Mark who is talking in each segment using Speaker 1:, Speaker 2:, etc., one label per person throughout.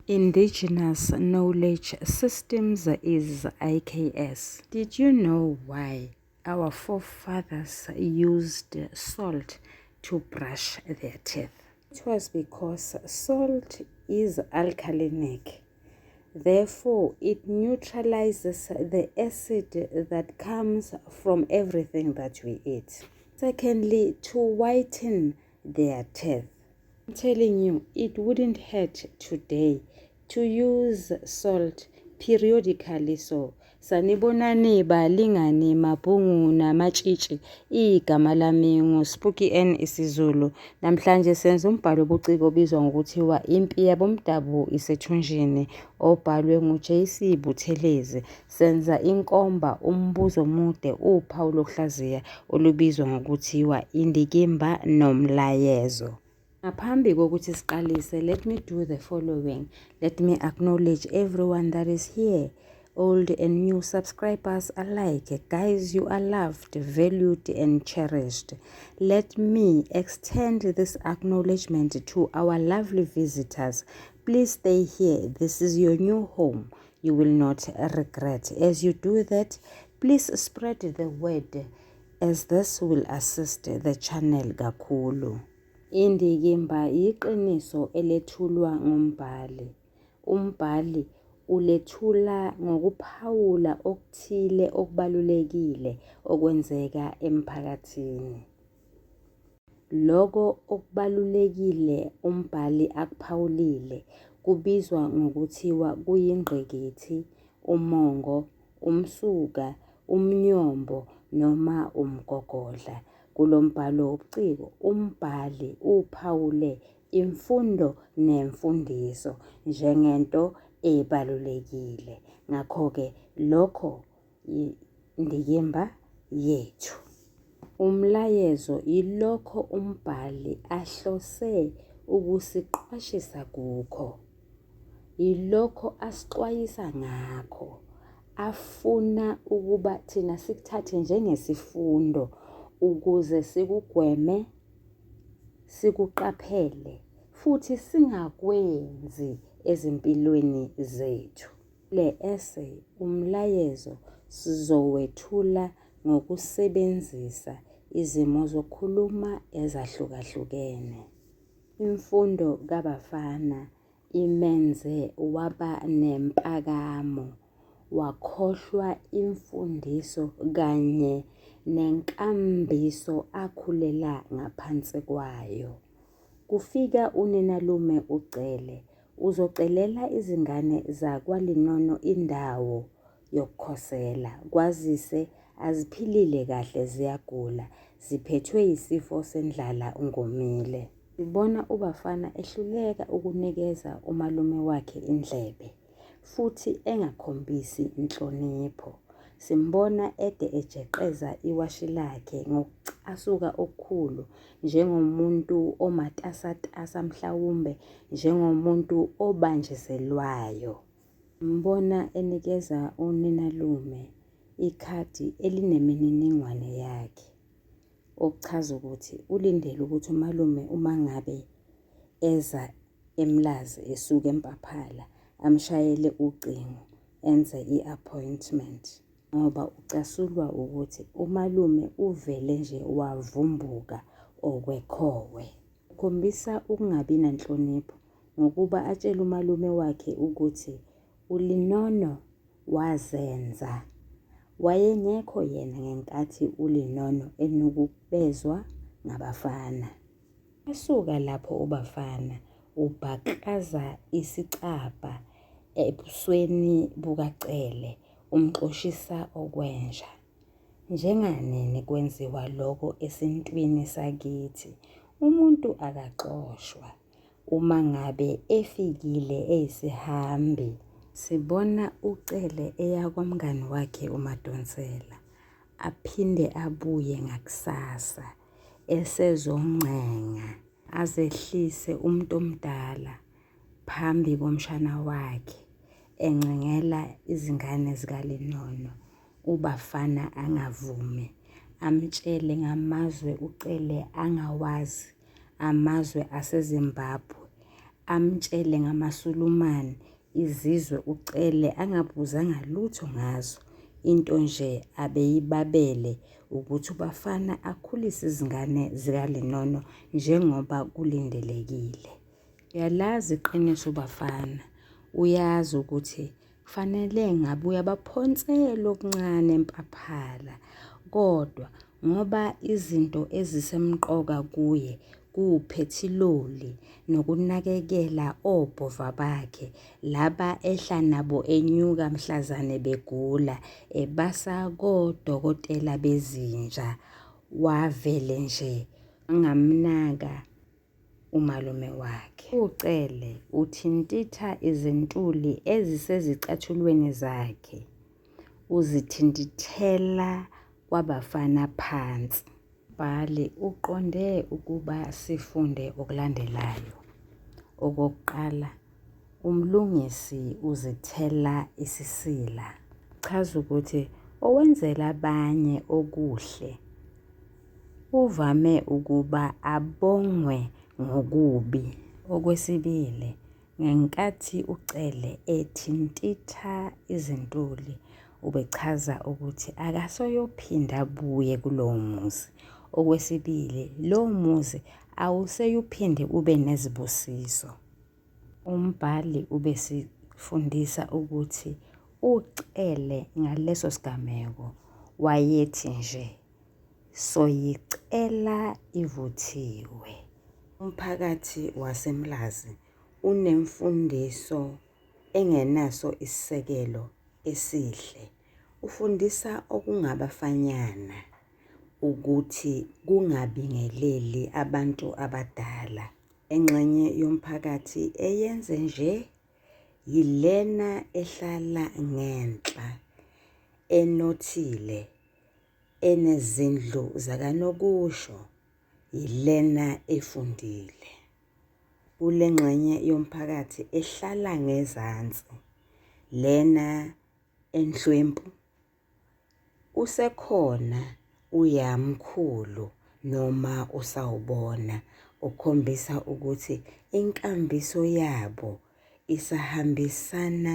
Speaker 1: Indigenous Knowledge Systems is IKS. Did you know why our forefathers used salt to brush their teeth? It was because salt is alkalinic. Therefore, it neutralizes the acid that comes from everything that we eat. Secondly, to whiten their teeth. I'm telling you, it wouldn't hurt today to use salt periodically so. Sanibonani balingani mabhungu namatshitshi. Igama lami nguSpooky N isiZulu. Namhlanje senza umbhalo obuciko obizwa ngokuthiwa Impi Yabomdabu Isethunjini obhalwe nguJC Buthelezi. Senza inkomba, umbuzo omude, uphawu lokuhlaziya olubizwa ngokuthiwa indikimba nomlayezo. Ngaphambi kokuthi siqalise, let me do the following. Let me acknowledge everyone that is here, old and new subscribers alike. Guys, you are loved, valued and cherished. Let me extend this acknowledgement to our lovely visitors. Please stay here. This is your new home. You will not regret. As you do that, please spread the word as this will assist the channel kakhulu. Indikimba yiqiniso elethulwa ngumbhali. Umbhali ulethula ngokuphawula okuthile okubalulekile okwenzeka emphakathini. Loko okubalulekile umbhali akuphawulile kubizwa ngokuthiwa kuyingqikithi, umongo, umsuka, umnyombo noma umgogodla. Kulo mbhalo wobuciko umbhali uphawule imfundo nemfundiso njengento ebalulekile. Ngakho-ke lokho yindikimba yethu. Umlayezo yilokho umbhali ahlose ukusiqwashisa kukho. Yilokho asixwayisa ngakho, afuna ukuba thina sikuthathe njengesifundo ukuze sikugweme, sikuqaphele futhi singakwenzi ezimpilweni zethu. Le essay, umlayezo sizowethula ngokusebenzisa izimo zokukhuluma ezahlukahlukene. Imfundo kaBafana imenze waba nempakamo, wakhohlwa imfundiso kanye nenkambiso akhulela ngaphansi kwayo. Kufika uninalume uCele uzocelela izingane zakwaLinono indawo yokukhosela kwazise aziphilile kahle ziyagula, ziphethwe yisifo sendlala ungomile. Sibona uBafana ehluleka ukunikeza umalume wakhe indlebe futhi engakhombisi nhlonipho. Simbona ede ejeqeza iwashi lakhe ngokucasuka okukhulu njengomuntu omatasatasa mhlawumbe njengomuntu obanjezelwayo. Simbona enikeza uninalume ikhadi elinemininingwane yakhe okuchaza ukuthi ulindele ukuthi umalume uma ngabe eza eMlazi esuka eMpaphala amshayele ucingo enze i-appointment ngoba ucasulwa ukuthi umalume uvele nje wavumbuka okwekhowe. Ukhombisa ukungabi nanhlonipho ngokuba atshele umalume wakhe ukuthi uLinono wazenza. Wayengekho yena ngenkathi uLinono enukubezwa ngabafana. Esuka lapho uBafana ubhaklaza isicabha ebusweni bukaCele umxoshisa okwenja. Njenganini kwenziwa loko esintwini sakithi, umuntu akaxoshwa uma ngabe efikile eyisihambi. Sibona uCele eya kwamngani wakhe uMadonsela, aphinde abuye ngakusasa esezoncenga azehlise umuntu omdala phambi komshana wakhe encengela izingane zikaLinono uBafana angavumi amtshele ngamazwe uCele angawazi amazwe aseZimbabwe Amtshele ngamaSulumane, izizwe uCele angabuzanga lutho ngazo. Into nje abeyibabele ukuthi uBafana akhulise izingane zikaLinono njengoba kulindelekile. Uyalazi iqiniso uBafana, uyazi ukuthi kufanele ngabe uyabaphonsela okuncane eMpaphala kodwa ngoba izinto ezisemqoka kuye kuwuphethiloli nokunakekela obhova bakhe laba ehla nabo enyuka mhlazane begula ebasa kodokotela bezinja wavele nje wangamnaka umalume wakhe. UCele uthintitha izintuli ezisezicathulweni zakhe, uzithintithela kwabafana phansi. Umbhali uqonde ukuba sifunde okulandelayo. Okokuqala, uMlungisi uzithela isisila. Chaza ukuthi owenzela abanye okuhle uvame ukuba abongwe ngokubi. Okwesibili, ngenkathi uCele ethintitha izintuli ubechaza ukuthi akasoyophinda abuye kulowo muzi. Okwesibili, lowo muzi awuseyuphinde ube nezibusiso. Umbhali ubesifundisa ukuthi uCele ngaleso sigameko wayethi nje soyicela ivuthiwe. Umphakathi waseMlazi unemfundiso engenaso isisekelo esihle. Ufundisa okungabafanyana ukuthi kungabingeleli abantu abadala. Ingxenye yomphakathi eyenze nje yilena ehlala ngenhla, enothile, enezindlu zakanokusho, yilena efundile. Kule ngxenye yomphakathi ehlala ngezansi, lena enhlwempu, Usekhona uyamkhulu noma usawubona okukhombisa ukuthi inkambiso yabo isahambisana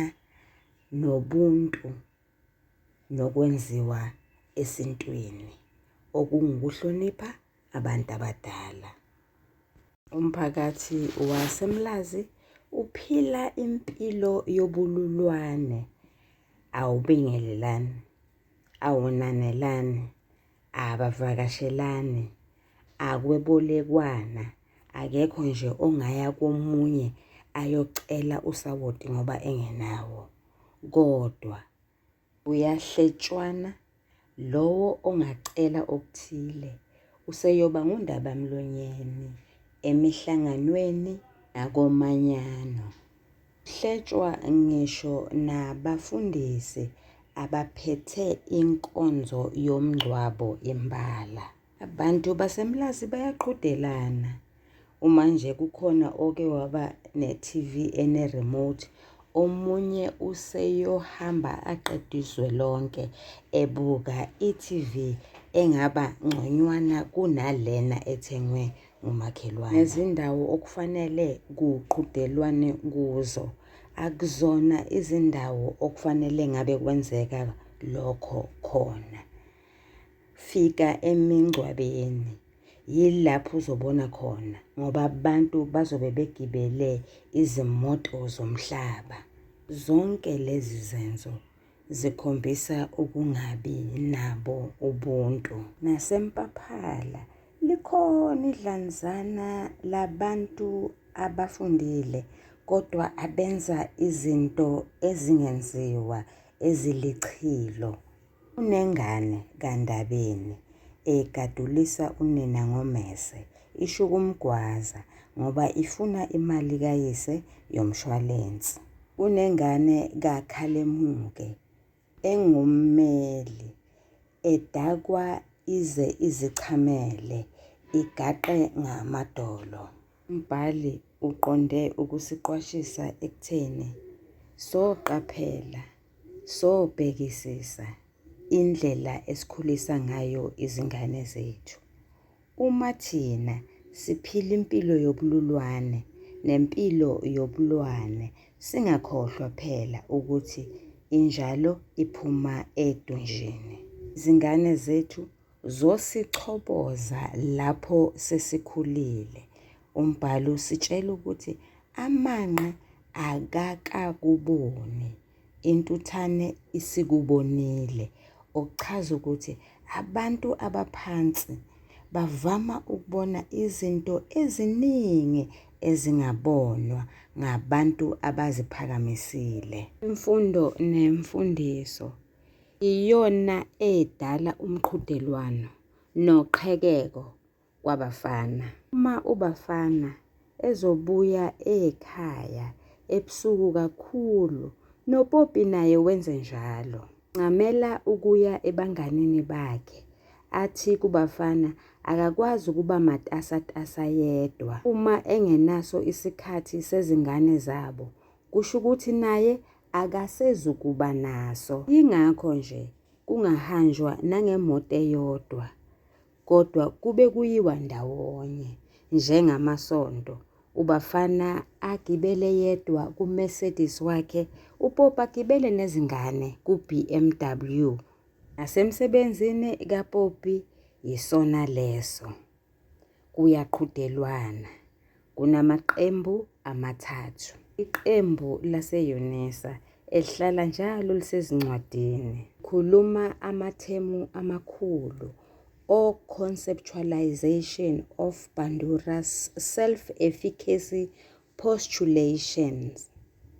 Speaker 1: nobuntu nokwenziwa esintwini okungukuhlonipha abantu abadala. Umphakathi waseMlazi uphila impilo yobululwane, awubingelelani, awunanelani, abavakashelani, akwebolekwana, akekho nje ongaya komunye ayocela usawoti ngoba engenawo. Kodwa Kuyahletshwana, lowo ongacela okuthile useyoba ngundabamlonyeni emihlanganweni nakomanyano. Kuhletshwa ngisho nabafundisi abaphethe inkonzo yomngcwabo imbala. Abantu baseMlazi bayaqhudelana. Uma nje kukhona oke waba ne-TV ene-remote, omunye useyohamba aqede izwe lonke ebuka i-TV engaba ngconywana kunalena ethengwe ngumakhelwane. Nezindawo okufanele kuqhudelwane kuzo akuzona izindawo okufanele ngabe kwenzeka lokho khona. Fika emingcwabeni yilapho uzobona khona ngoba abantu bazobe begibele izimoto zomhlaba. Zonke lezi zenzo zikhombisa ukungabi nabo ubuntu. NaseMpaphala likhona idlanzana labantu abafundile kodwa abenza izinto ezingenziwa ezilichilo. Kunengane kaNdabeni egadulisa unina ngomese, isho ukumgwaza ngoba ifuna imali kayise yomshwalense. Kunengane kaKhalemuke engummeli, edakwa ize izichamele, igaqe ngamadolo. Umbhali uqonde ukusiqwashisa ekutheni soqaphela Sobhekisisa indlela esikhulisa ngayo izingane zethu. Uma thina siphila impilo yobululwane, nempilo yobulwane singakhohlwa phela ukuthi injalo iphuma edunjini. Izingane zethu zosichoboza lapho sesikhulile. Umbhali usitshela ukuthi amanqe akakakuboni, intuthane isikubonile, okuchaza ukuthi abantu abaphansi bavama ukubona izinto eziningi ezingabonwa ngabantu abaziphakamisile. Imfundo nemfundiso iyona edala umqhudelwano noqhekeko kwabafana. Uma uBafana ezobuya ekhaya ebusuku kakhulu noPopi naye wenzenjalo. Uncamela ukuya ebanganini bakhe athi kuBafana akakwazi ukuba matasatasa yedwa. Uma engenaso isikhathi sezingane zabo kusho ukuthi naye akasezukuba naso. Yingakho nje kungahanjwa nangemoto eyodwa kodwa kube kuyiwa ndawonye njengamasonto. UBafana agibele yedwa kuMercedes wakhe, uPopi agibele nezingane kuBMW. Nasemsebenzini kaPopi yisona leso. Kuyaqhudelwana. Kunamaqembu amathathu. Iqembu lase-UNISA elihlala njalo lisezincwadini. Khuluma amathemu amakhulu o-conceptualization of Bandura's self-efficacy postulations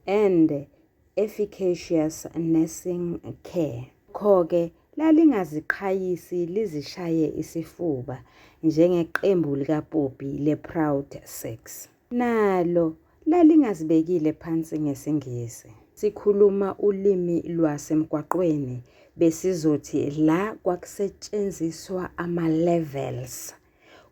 Speaker 1: and efficacious nursing care. Nokho-ke lalingaziqhayisi lizishaye isifuba njengeqembu likaPoppy le-Proud Six. Nalo lalingazibekile phansi ngesiNgisi. Sikhuluma ulimi lwasemgwaqweni besizothi la kwakusetshenziswa ama-levels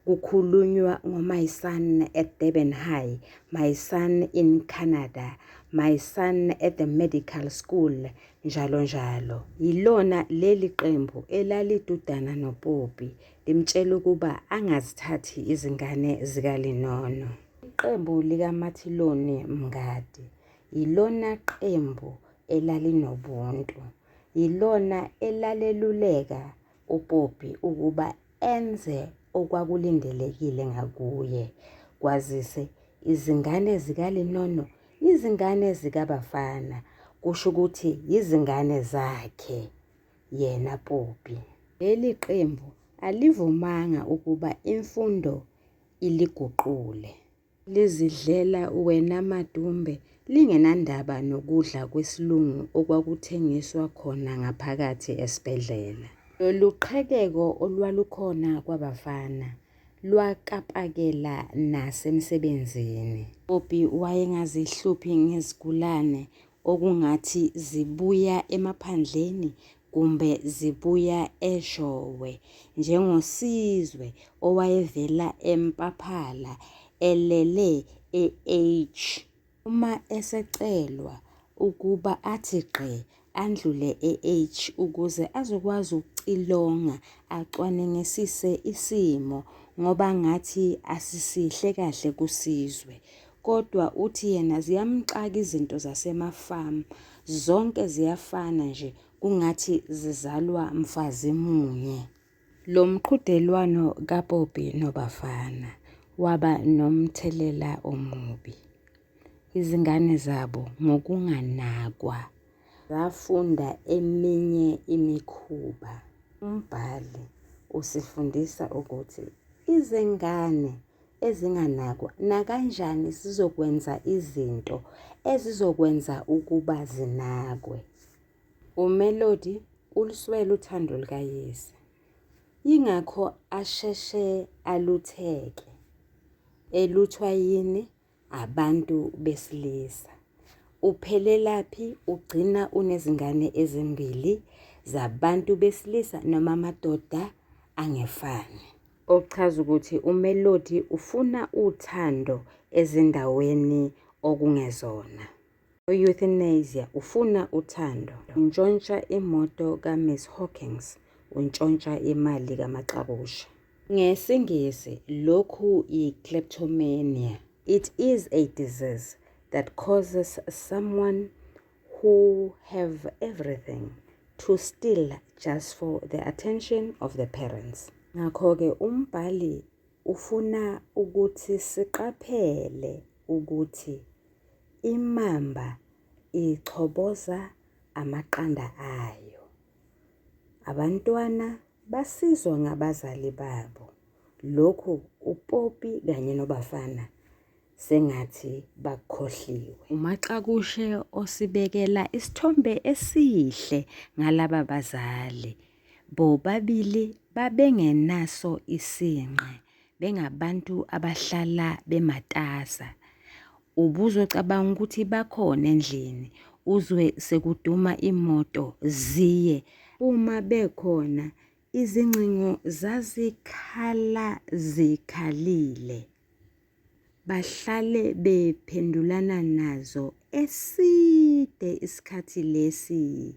Speaker 1: Kukhulunywa ngo-my son at Durban High, my son in Canada, my son at the medical school, njalo njalo. Yilona leli qembu elalidudana noPopi limtshela ukuba angazithathi izingane zikaLinono. Iqembu likaMathiloni Mngadi yilona qembu elalinobuntu, yilona elaleluleka uPopi ukuba enze okwakulindelekile ngakuye, kwazise izingane zikaLinono yizingane zikaBafana, kusho ukuthi yizingane zakhe yena Popi. Leli qembu alivumanga ukuba imfundo iliguqule. Lizidlela wena madumbe lingenandaba nokudla kwesilungu okwakuthengiswa khona ngaphakathi esibhedlela. Lolu qhekeko olwalukhona kwabafana lwakapakela nasemsebenzini. Poppy wayengazihluphi ngezigulane okungathi zibuya emaphandleni kumbe zibuya eShowe, njengoSizwe owayevela eMpaphala elele e-H. Uma esecelwa ukuba athi gqi andlule e-H ukuze azokwazi ukucilonga acwaningisise isimo ngoba ngathi asisihle kahle kuSizwe. Kodwa uthi yena ziyamxaka izinto zasemafamu, zonke ziyafana nje kungathi zizalwa mfazi munye. Lo mqhudelwano kaPoppy noBafana waba nomthelela omubi. Izingane zabo ngokunganakwa zafunda eminye imikhuba. Umbhali usifundisa ukuthi izingane ezinganakwa nakanjani zizokwenza izinto ezizokwenza ukuba zinakwe. UMelody uluswele uthando lukayise, yingakho asheshe alutheke. Eluthwa yini? Abantu besilisa. Uphelelaphi? Ugcina unezingane ezimbili zabantu besilisa noma amadoda angefani. Okuchaza ukuthi uMelody ufuna uthando ezindaweni okungezona. U-Euthanasia ufuna uthando. Untshontsha imoto kaMiss Hawkins, untshontsha imali kaMaXakusha. NgesiNgisi lokhu yi-kleptomania. It is a disease that causes someone who have everything to steal just for the attention of the parents. Ngakho-ke umbhali ufuna ukuthi siqaphele ukuthi imamba ichoboza amaqanda ayo. Abantwana basizwa ngabazali babo. Lokhu uPoppy kanye noBafana sengathi bakukhohliwe. UMaXakushe osibekela isithombe esihle ngalaba bazali. Bobabili babengenaso isinqe, bengabantu abahlala bematasa. Ubuzocabanga ukuthi bakhona endlini uzwe sekuduma imoto ziye. Uma bekhona izingcingo zazikhala zikhalile. Bahlale bephendulana nazo eside isikhathi lesi.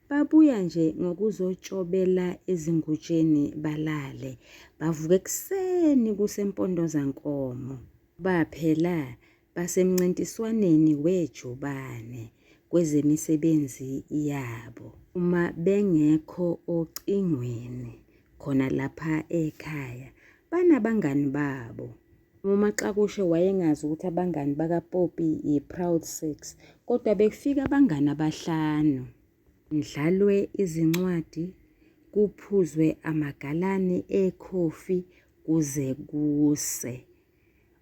Speaker 1: Babuya nje ngokuzotshobela ezingutsheni balale, bavuke ekuseni kusempondozankomo. Baphela basemncintiswaneni wejubane kwezemisebenzi yabo. Uma bengekho ocingweni khona lapha ekhaya banabangani babo. UMaXakushe wayengazi ukuthi abangani bakaPoppy yi-Proud Six, kodwa bekufika abangani abahlanu. Kudlalwe izincwadi, kuphuzwe amagalani ekhofi kuze kuse.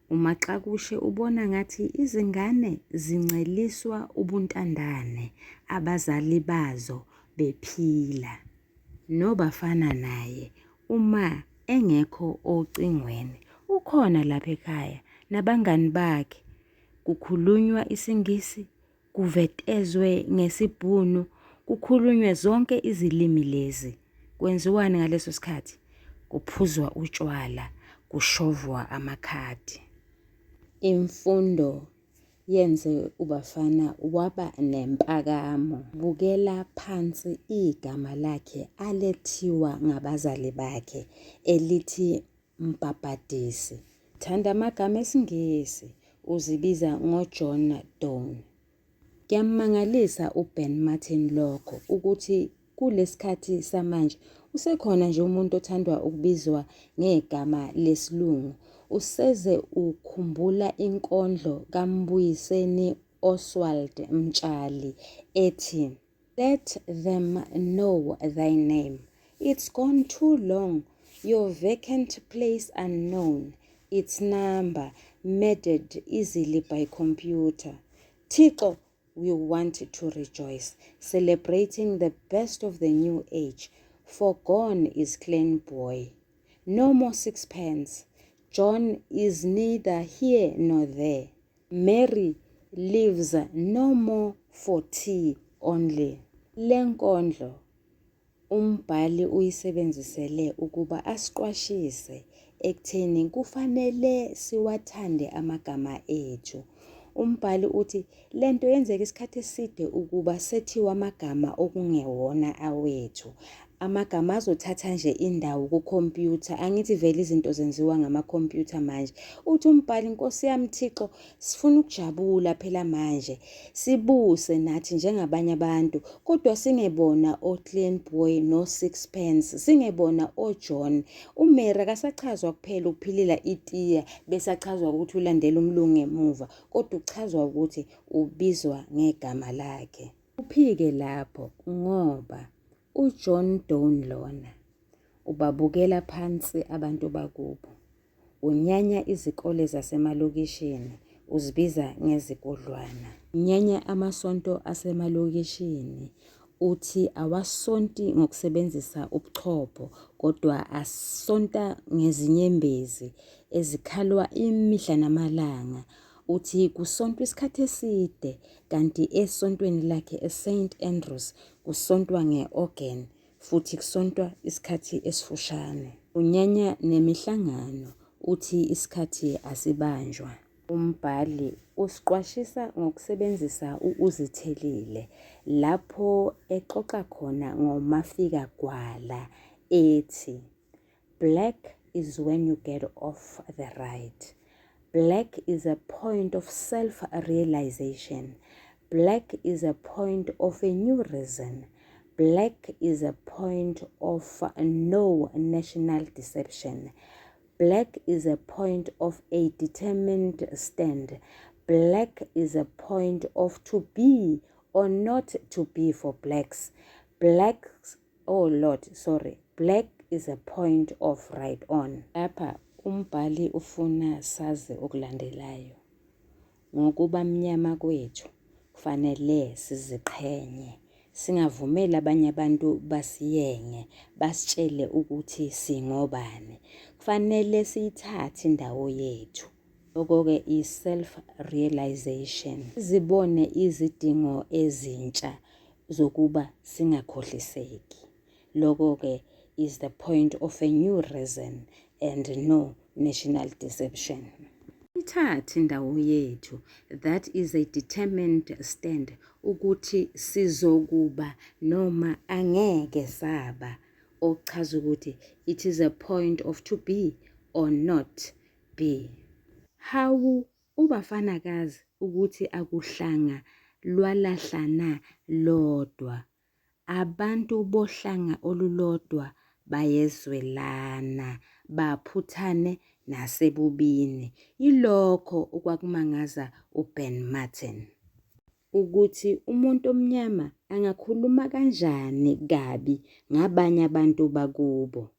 Speaker 1: UMaXakushe ubona ngathi izingane zinceliswa ubuntandane abazali bazo bephila. NoBafana naye uma engekho ocingweni ukhona lapha ekhaya nabangani bakhe. Kukhulunywa isiNgisi, kuvetezwe ngesiBhunu, kukhulunywe zonke izilimi lezi. Kwenziwani ngaleso sikhathi? Kuphuzwa utshwala, kushovwa amakhadi. Imfundo yenze uBafana waba nempakamo. Bukela phansi igama lakhe alethiwa ngabazali bakhe elithi Mbhabhadisi. Thanda amagama esiNgisi, uzibiza ngoJohn Donne. Kuyammangalisa uBen Martin lokho ukuthi kulesikhathi samanje usekhona nje umuntu othandwa ukubizwa ngegama lesilungu. Useze ukhumbula inkondlo kaMbuyiseni Oswald Mtshali ethi Let them know thy name. It's gone too long, your vacant place unknown, its number murdered easily by computer. Thixo, we want to rejoice, celebrating the best of the new age, for gone is clean boy. No more sixpence. John is neither here nor there. Mary lives no more for tea only. Le nkondlo umbhali uyisebenzisele ukuba asiqwashise ekutheni kufanele siwathande amagama ethu. Umbhali uthi lento yenzeka isikhathi eside ukuba sethiwe amagama okungewona awethu. Amagama azothatha nje indawo kukhompyutha, angithi vele izinto zenziwa ngamakhompyutha manje. Uthi umbhali, Nkosi yami Thixo, sifuna ukujabula phela manje, sibuse nathi njengabanye abantu, kodwa singebona o-Clean Boy no-Sixpence, singebona o-John. UMary akasachazwa kuphela ukuphilela itiya bese achazwa ukuthi ulandela umlungu ngemuva, kodwa uchazwa ukuthi ubizwa ngegama lakhe. Uphike lapho ngoba uJohn Donne lona ubabukela phansi abantu bakubo. Unyanya izikole zasemalokishini, uzibiza ngezikodlwana. Unyanya amasonto asemalokishini, uthi awasonti ngokusebenzisa ubuchopho kodwa asonta ngezinyembezi ezikhalwa imihla namalanga. Uthi kusontwa isikhathi eside kanti esontweni lakhe eSt Andrews kusontwa nge-organ futhi kusontwa isikhathi esifushane. Unyanya nemihlangano, uthi isikhathi asibanjwa. Umbhali usiqwashisa ngokusebenzisa u-Uzithelile lapho exoxa khona ngoMafika Gwala ethi, Black is when you get off the right. Black is a point of self-realization. Black is a point of a new reason. Black is a point of no national deception. Black is a point of a determined stand. Black is a point of to be or not to be for blacks. Blacks, oh Lord, sorry. Black is a point of right on. Lapha umbhali ufuna sazi okulandelayo. Ngokuba mnyama kwethu kufanele siziqhenye, singavumeli abanye abantu basiyenge, basitshele ukuthi singobani. Kufanele siyithathe indawo yethu. Lokho-ke i-self realization. Sizibone izidingo ezintsha zokuba singakhohliseki. Lokho-ke is the point of a new reason and no national deception. Ithathe indawo yethu, that is a determined stand ukuthi sizokuba noma angeke saba, okuchaza ukuthi it is a point of to be or not be. Hawu uBafana kazi ukuthi akuhlanga lwalahlana lodwa. Abantu bohlanga olulodwa bayezwelana, baphuthane nasebubini. Yilokho okwakumangaza uBen Martin. Ukuthi umuntu omnyama angakhuluma kanjani kabi ngabanye abantu bakubo.